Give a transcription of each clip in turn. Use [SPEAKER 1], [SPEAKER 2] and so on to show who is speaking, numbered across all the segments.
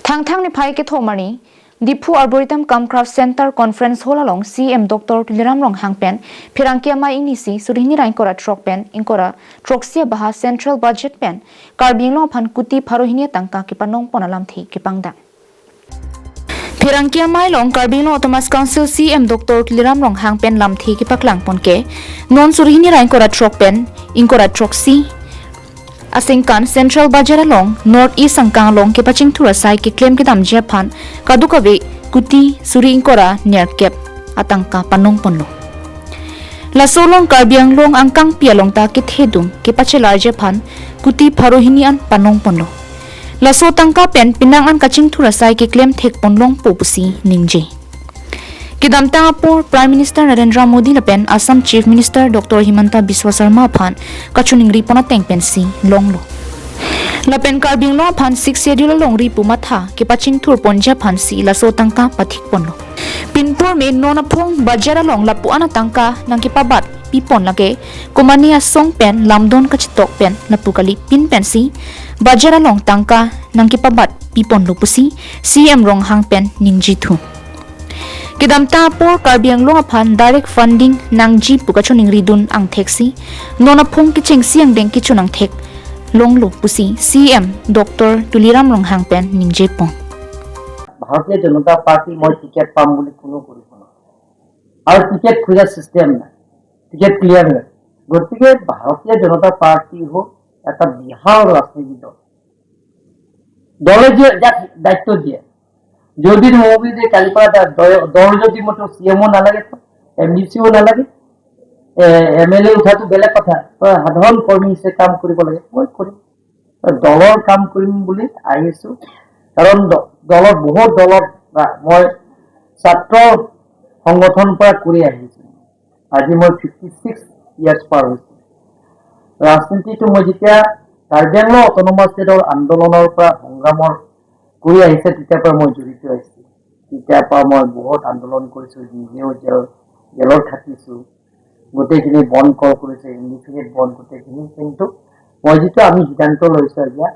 [SPEAKER 1] Thang thang ni phai ke thomani Diphu Arboretum cum Craft Center Conference Hall along CM Dr. Tuliram Ronghang pen Phirangkia mai ingni si surihni rain kora trok pen ingkora troksia baha Central Budget pen Karbi Anglong phan kuti pharohinia tangka kipanong ponalam thi kipangda. Phirangkia mai long Karbi Anglong Autonomous Council CM Dr. Tuliram Ronghang pen lam thi kipaklang ponke non surihni rain kora trok pen ingkora troksi asingkan Central Budget along North East angkang long ke paching thura sai ke claim ke dam japan kadukawe kuti suri ingkora near cap atangka panong ponlo la solong Karbi Anglong angkang pialong ta ke thedum ke pachelar japan kuti pharohini an panong ponlo la so tangka pen pinang an kaching thura sai ke claim thek ponlong popusi ningje. Kidamta por Prime Minister Narendra Modi la pen Assam Chief Minister Dr. Himanta Biswa Sarma phan kachuning ri pona teng pen si long lo. La pen Karbi Anglong phan 6 schedule long ri pumatha ke paching thur ponja phan si la so tangka pathik ponlo. Pinpur me nona phong bajar long la pu ana tangka nang ke pabat pipon lage kumania song pen lamdon kachitok pen la pukali pin pen si bajar long tangka nang ke pabat pipon lo pusi CM Ronghang pen ningji thu. Kidamta por Karbi Anglong phan direct funding nangji pukachuning ridun ang theksi nona phong kiching siang deng kichunang thek longlo pusi CM Dr. Tuliram Ronghang pen ningje pong.
[SPEAKER 2] ভাৰতীয় জনতা party মই ticket পাম বুলি কোনো কৰিব নোৱাৰে আৰু ticket খোজা system নাই, টিকেট ক্লিয়াৰ নাই। গতিকে ভাৰতীয় জনতা পাৰ্টি হওক এটা বিশাল ৰাজনৈতিক দল, দলে যে যাক দায়িত্ব দিয়ে, যদি মই যে কালিৰ পৰা দল যদি মোৰতো চি এমো নালাগে, এম ডি চিও নালাগে, এম এল এ উঠাটো বেলেগ কথা, সাধাৰণ কৰ্মী হিচাপে কাম কৰিব লাগে, মই কৰিম। দলৰ কাম কৰিম বুলি আহিছো। কাৰণ দলত বহুত দলত মই ছাত্ৰ সংগঠন পৰা কৰি আহিছো। আজি মই 56 ইয়াৰ্ছ পাৰ হৈছো। ৰাজনীতিটো মই যেতিয়া কাৰ্বি আংলং অট'নমাছ ষ্টেটৰ আন্দোলনৰ পৰা সংগ্ৰামৰ কৰি আহিছে, তেতিয়াৰ পৰা মই জড়িত আহিছো। তেতিয়াৰ পৰা মই বহুত আন্দোলন কৰিছো, নিজেও জেলত থাকিছো, গোটেইখিনি বন্ধ কৰ কৰিছে, ইনডিফিনিট বন্ধ গোটেইখিনি। কিন্তু মই যিটো আমি সিদ্ধান্ত লৈছো এতিয়া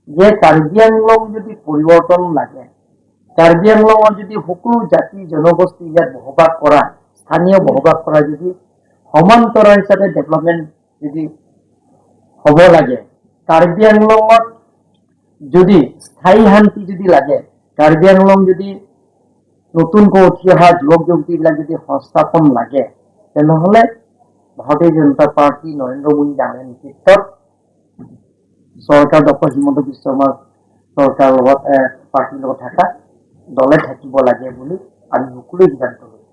[SPEAKER 2] যে কাৰ্বি আংলং যদি পৰিৱৰ্তন লাগে, কাৰ্বি আংলঙত যদি সকলো জাতি জনগোষ্ঠী ইয়াত বসবাস কৰা, স্থানীয় বসবাস কৰা যদি সমান্তৰাল হিচাপে ডেভেলপমেণ্ট যদি হ'ব লাগে, কাৰ্বি আংলঙত যদি স্থায়ী শান্তি যদি লাগে, কাৰ্বি আংলং যদি নতুনকৈ উঠি অহা যুৱক যুৱতীবিলাক যদি সংস্থাপন লাগে, তেনেহ'লে ভাৰতীয় জনতা পাৰ্টী নৰেন্দ্ৰ মোদী ডাঙৰীয়াৰ নেতৃত্বত চৰকাৰ ডক্টৰ হিমন্ত বিশ্ব শৰ্মাৰ চৰকাৰৰ লগত পাৰ্টীৰ লগত থকা দলে থাকিব লাগে বুলি আমি সকলোৱে সিদ্ধান্ত লৈছোঁ।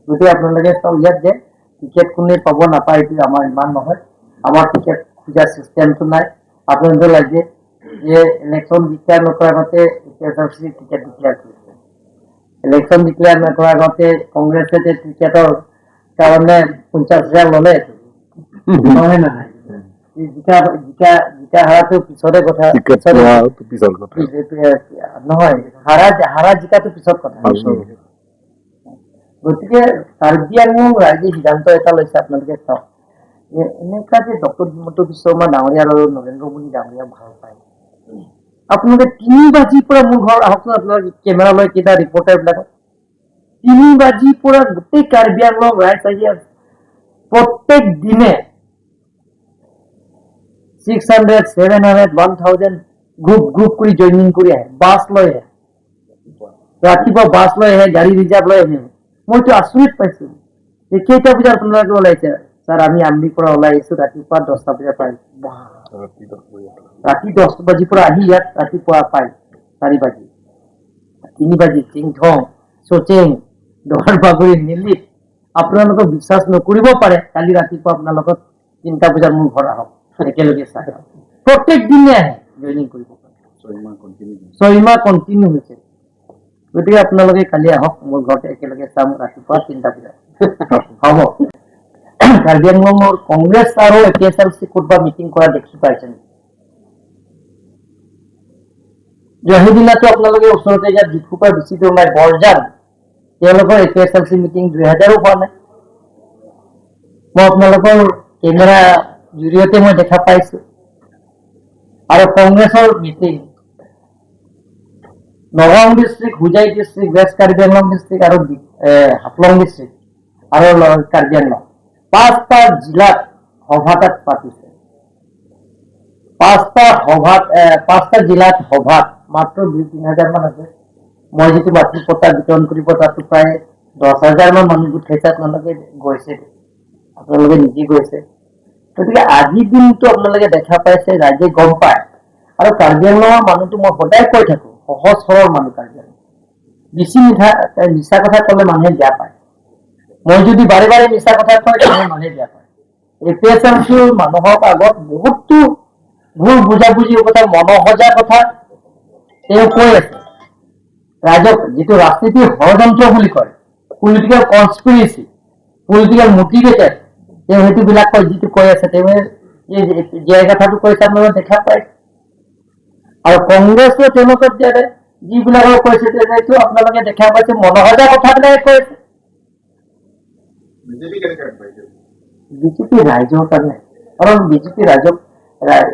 [SPEAKER 2] গতিকে আপোনালোকে চাওক ইয়াত যে টিকেট কোনে পাব নাপায় এইটো আমাৰ ইমান নহয়, আমাৰ টিকেট খোজা চিষ্টেমটো নাই। আপোনালোকে লাগে যে ইলেকশ্যন ডিক্লেয়াৰ নকৰাৰ আগতে K S R C ticket declare কৰিছে, ইলেকশ্যন ডিক্লেয়াৰ নকৰাৰ আগতে কংগ্ৰেছে যে টিকেটৰ কাৰণে 50,000 ল'লে, নহয় নহয়, জিকা হাৰাটো পিছৰে কথা।
[SPEAKER 3] টিকেট পোৱাটো পিছৰ কথা।
[SPEAKER 2] নহয়, হাৰা জিকাটো পিছত কথা। গতিকে কাৰ্বি আংলং ৰাইজে সিদ্ধান্ত এটা লৈছে। আপোনালোকে চাওক যে এনেকুৱা যে ডক্টৰ হিমন্ত বিশ্ব শৰ্মা ডাঙৰীয়া আৰু নৰেন্দ্ৰ মোদী ডাঙৰীয়া ভাল পায়। আপোনালোকে 3 বাজিৰ পৰা মোৰ ঘৰত আহকচোন, আপোনালোকে কেমেৰা লৈ কেইটা ৰিপৰ্টাৰ বিলাকক 3 বাজিৰ পৰা গোটেই কাৰ্বি আংলং ৰাইজ আহি আছে। প্ৰত্যেক দিনে 600, 700, 1000 group group কৰি জইনিং কৰি আহে, বাছ লৈ আহে, ৰাতিপুৱা বাছ লৈ আহে, গাড়ী ৰিজাৰ্ভ লৈ আহে। মইতো আচৰিত পাইছো যে কেইটা বজাত আপোনালোকে ওলাইছে? ছাৰ, আমি আমলিৰ পৰা ওলাই আহিছো, ৰাতিপুৱা 10টা বজাৰ পৰা আহিছো। বাহ! ৰাতি 10 বাজিৰ পৰা আহি ইয়াত ৰাতিপুৱা পাই 4 বাজি, 3 বাজি চিংথং, চচেং, দহাৰ বাগৰি, নিলিত। আপোনালোকক বিশ্বাস নকৰিব পাৰে, কালি ৰাতিপুৱা আপোনালোকক 3টা বজাত মোৰ ঘৰ আহক, একেলগে চাই আহক। প্ৰত্যেক দিনে আহে জইনিং কৰিব পাৰে, 6 মাহ কণ্টিনিউ হৈছে। গতিকে আপোনালোকে কালি আহক মোৰ ঘৰতে, একেলগে চাম ৰাতিপুৱা 3টা বজাত হ'ব। কাৰ্বি আংলঙৰ কংগ্ৰেছ আৰু A P S L C ক'ৰবাত মিটিং কৰা দেখি পাইছে নেকি? সেইদিনাটো আপোনালোকে ওচৰতে ইয়াত ডিফুৰ পৰা বেছি দূৰ নাই বৰজান, তেওঁলোকৰ A P S L C meeting 2000ৰো হোৱা নাই। মই আপোনালোকৰ কেমেৰা জৰিয়তে মই দেখা পাইছো। আৰু কংগ্ৰেছৰ meeting Nagaon district, Hojai district, west Karbi Anglong district আৰু হাফলং ডিষ্ট্ৰিক্ট আৰু কাৰ্বি আংলং, পাঁচটা জিলাত সভা তাত পাতিছে। পাঁচটা সভাত, পাঁচটা জিলাত সভাত মাত্ৰ 2-3 হাজাৰ মান আছে। মই যিটো মাতৃ পট্টা বিতৰণ কৰিব, তাতো প্ৰায় 10 হাজাৰ মান মানুহ গোট খাইছে। আপোনালোকে গৈছে, আপোনালোকে নিজে গৈছে। গতিকে আজিৰ দিনটো আপোনালোকে দেখা পাইছে, ৰাইজে গম পায়। আৰু কাৰ্বি আংলঙৰ মানুহটো মই সদায় কৈ থাকো, সহজ সৰল মানুহ কাৰ্বি আংলং। বেছি মিছা কথা ক'লে মানুহে বেয়া পায়। মই যদি বাৰে বাৰে মিছা কথা কয়, তেনেহ'লে মানুহে বেয়া পায়। এপিএছএলচিৰ মানুহৰ আগত বহুতো ভুল বুজাবুজিৰ কথা, মনসজা কথা তেওঁ কৈ আছে। ৰাইজক যিটো ৰাজনীতিৰ ষড়যন্ত্ৰ বুলি কয়, পলিটিকেল কনস্পিৰেচি, পলিটিকেল মটিভেটেড, তেওঁ সেইটোবিলাক কয়। যিটো কৈ আছে, তেওঁ এই যে কথাটো কৈছে, আপোনালোকে দেখা পায়। আৰু কংগ্ৰেছে তেওঁলোকৰ যিবিলাকক কৈছে, সেইটো আপোনালোকে দেখা পাইছে, মনসজা কথাবিলাকে কৈ আছে।
[SPEAKER 3] বিজেপি কেনেকে আগবাঢ়িছে?
[SPEAKER 2] বিজেপি ৰাইজৰ কাৰণে, কাৰণ বিজেপি ৰাইজক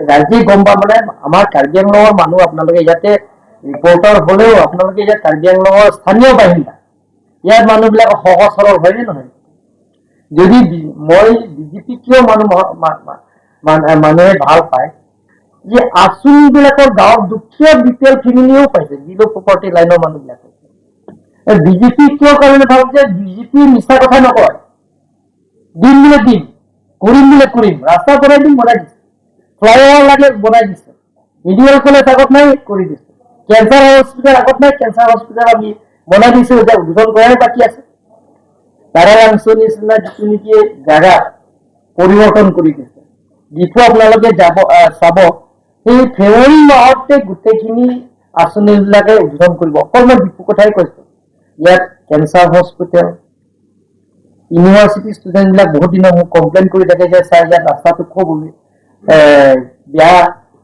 [SPEAKER 2] ৰাইজে গম পাব। মানে আমাৰ কাৰ্বি আংলঙৰ মানুহ, আপোনালোকে ইয়াতে ৰিপৰ্টাৰ হলেও আপোনালোকে ইয়াত কাৰ্বি আংলঙৰ স্থানীয় বাসিন্দা। ইয়াত মানুহবিলাক সহজ সৰল, হয়নে নহয়? যদি মই বিজেপি কিয় মানুহ মানুহে ভাল পায় যে আঁচনিবিলাকৰ গাঁৱত দুখীয়া বিপিএল ফেমিলিও পাইছে, বিল' পভাৰ্টি লাইনৰ মানুহবিলাক পাইছে। বিজেপি কিয় কাৰণে ভাল যে বিজেপি মিছা কথা নকয়। দিম বোলে দিম, কৰিম বোলে কৰিম। ৰাস্তা বনাই দিম, বনাই দিছে। ফ্লাইঅভাৰ লাগে, বনাই দিছে। মেডিকেল কলেজ আগত নাই, কৰি দিছে। কেঞ্চাৰ হস্পিটেল আগত নাই, কেঞ্চাৰ হস্পিটেল আমি বনাই দিছো, এতিয়া উদ্বোধন কৰাই বাকী আছে। তাৰালাংচু নিচিনা যিটো নেকি জাগা পৰিৱৰ্তন কৰি দিছে। ডিফু আপোনালোকে যাব, চাব, সেই ফেব্ৰুৱাৰী মাহতে গোটেইখিনি আঁচনিবিলাকে উদ্বোধন কৰিব। অকল মই ডিফু কথাই কৈছো। ইয়াত কেঞ্চাৰ হস্পিটেল, ইউনিভাৰ্চিটি ষ্টুডেণ্টবিলাক বহুত দিনৰ মোক কমপ্লেইন কৰি থাকে যে ছাৰ, ইয়াত ৰাস্তাটো খুব বেয়া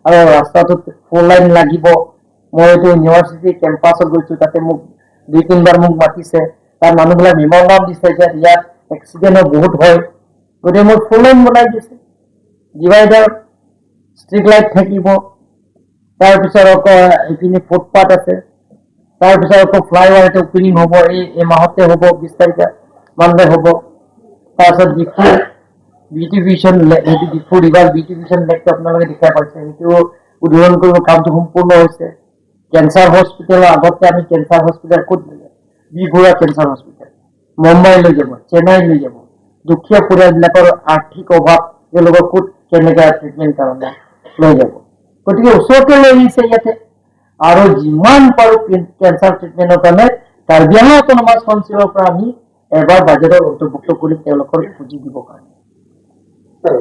[SPEAKER 2] আৰু ৰাস্তাটোত ফ'ৰ লাইন লাগিব। মই এইটো ইউনিভাৰ্চিটি কেম্পাছত গৈছো, তাতে মোক দুই তিনিবাৰ মোক মাতিছে। তাত মানুহবিলাক মেমৰেণ্ডাম দিছে যে ইয়াত এক্সিডেণ্টো বহুত হয়। গতিকে মোক ফ'ৰ লাইন বনাই দিছে, ডিভাইডাৰ, ষ্ট্ৰীট লাইট থাকিব। তাৰপিছত আকৌ এইপিনে ফুটপাথ আছে। তাৰপিছত আকৌ ফ্লাইঅভাৰ এটা অপেনিং হ'ব, এই এই মাহতে হ'ব, 20 তাৰিখে মানলৈ হ'ব। তাৰপিছত ডিফু বিউটিফিকেশ্যন, সেইটো ডিফু ৰিভাৰ বিউটিফিকেশ্যন লেকটো আপোনালোকে দেখা পাইছে, সেইটো উদ্বোধন কৰিব, কামটো সম্পূৰ্ণ হৈছে। কেঞ্চাৰ হস্পিটেলৰ আগতে আমি কেঞ্চাৰ হস্পিটেল ক'ত লৈ যাম? B Barua cancer hospital Mumbai লৈ যাব, চেন্নাই লৈ যাব। দুখীয়া পৰিয়ালবিলাকৰ আৰ্থিক অভাৱ, তেওঁলোকৰ ক'ত কেনেকৈ ট্ৰিটমেণ্ট কাৰণে লৈ যাব? গতিকে ওচৰতে লৈ আহিছে ইয়াতে। আৰু যিমান পাৰোঁ কেঞ্চাৰ ট্ৰিটমেণ্টৰ কাৰণে কাৰ্বি আংলং অট'নমাছ কাউন্সিলৰ পৰা আমি এবাৰ বাজেটত অন্তৰ্ভুক্ত কৰি তেওঁলোকৰ পুঁজি দিবৰ কাৰণে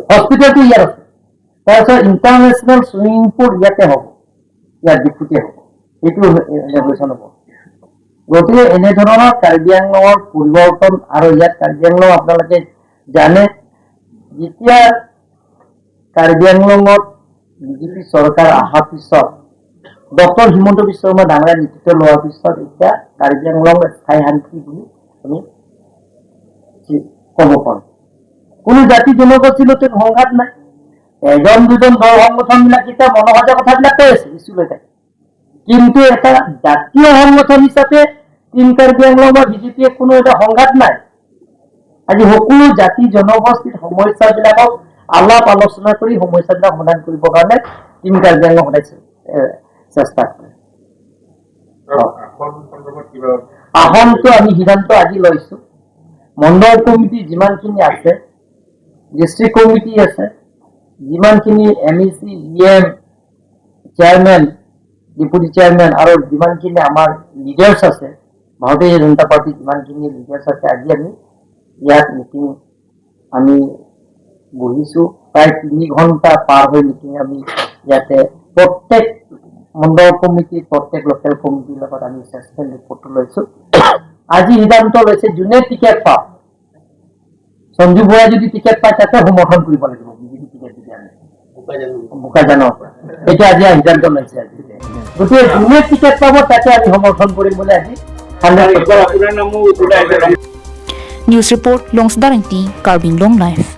[SPEAKER 2] হস্পিটেলটো ইয়াত আছে। তাৰপিছত ইণ্টাৰনেশ্যনেল চুইমিং পুল ইয়াতে হ'ব, ইয়াত ডিফুতে হ'ব, সেইটো ইনঅগুৰেশ্যন হ'ব। গতিকে এনেধৰণৰ কাৰ্বি আংলঙৰ পৰিৱৰ্তন। আৰু ইয়াত কাৰ্বি আংলং আপোনালোকে জানে, যেতিয়া কাৰ্বি আংলঙত বিজেপি চৰকাৰ অহাৰ পিছত, ডক্টৰ হিমন্ত বিশ্ব শৰ্মা ডাঙৰীয়া নেতৃত্ব লোৱাৰ পিছত, এতিয়া কাৰ্বি আংলং স্থায়ী শান্তি বুলি আমি ক'ব পাৰোঁ। কোনো জাতি জনগোষ্ঠীৰ লগত সংঘাত নাই। এজন দুজন দল সংগঠন বিলাক এতিয়া মনসজা কথাবিলাক কৈ আছে, ইছ্যু লৈ থাকে। কিন্তু এটা জাতীয় সংগঠন হিচাপে টিম কাৰ্বি আংলং বা বিজেপিয়ে কোনো এটা সংঘাত নাই। আজি সকলো জাতি জনগোষ্ঠীৰ সমস্যাবিলাকক আলাপ আলোচনা কৰি সমস্যাবিলাক সমাধান কৰিবৰ কাৰণে টিম কাৰ্বি আংলং সদায় চেষ্টা কৰে।
[SPEAKER 3] আসন সন্দৰ্ভত কিবা?
[SPEAKER 2] আসনটো আমি সিদ্ধান্ত আজি লৈছো। মণ্ডল কমিটি যিমানখিনি আছে, ডিষ্ট্ৰিক্ট কমিটি আছে, যিমানখিনি MEC, EM, chairman, deputy chairman আৰু যিমানখিনি আমাৰ লিডাৰ্ছ আছে, ভাৰতীয় জনতা পাৰ্টীৰ যিমানখিনি লিডাৰ্ছ আছে, আজি আমি ইয়াত মিটিং আমি বহিছো। প্ৰায় 3 ঘণ্টা পাৰ হৈ মিটিং আমি ইয়াতে প্ৰত্যেক মণ্ডল কমিটি, প্ৰত্যেক লোকেল কমিটিৰ লগত আমি এছেচমেণ্ট ৰিপৰ্টটো লৈছো। আজি সিদ্ধান্ত লৈছে, যোনে টিকেট পাওক, সঞ্জু বৰাই যদি টিকেট পায়, তাতে সমৰ্থন কৰিব লাগিব বিজেপি টিকেট দিলে আমি বোকাজানৰ পৰা। সেইটো আজি সিদ্ধান্ত লৈছে আজি। গতিকে যোনে টিকেট পাব, তাতে আমি সমৰ্থন কৰিম বুলি আজি 100%
[SPEAKER 3] আপোনাৰ নামো ওলাই আছে।
[SPEAKER 1] News Report, Longsdarangti, Karbi Anglong Live.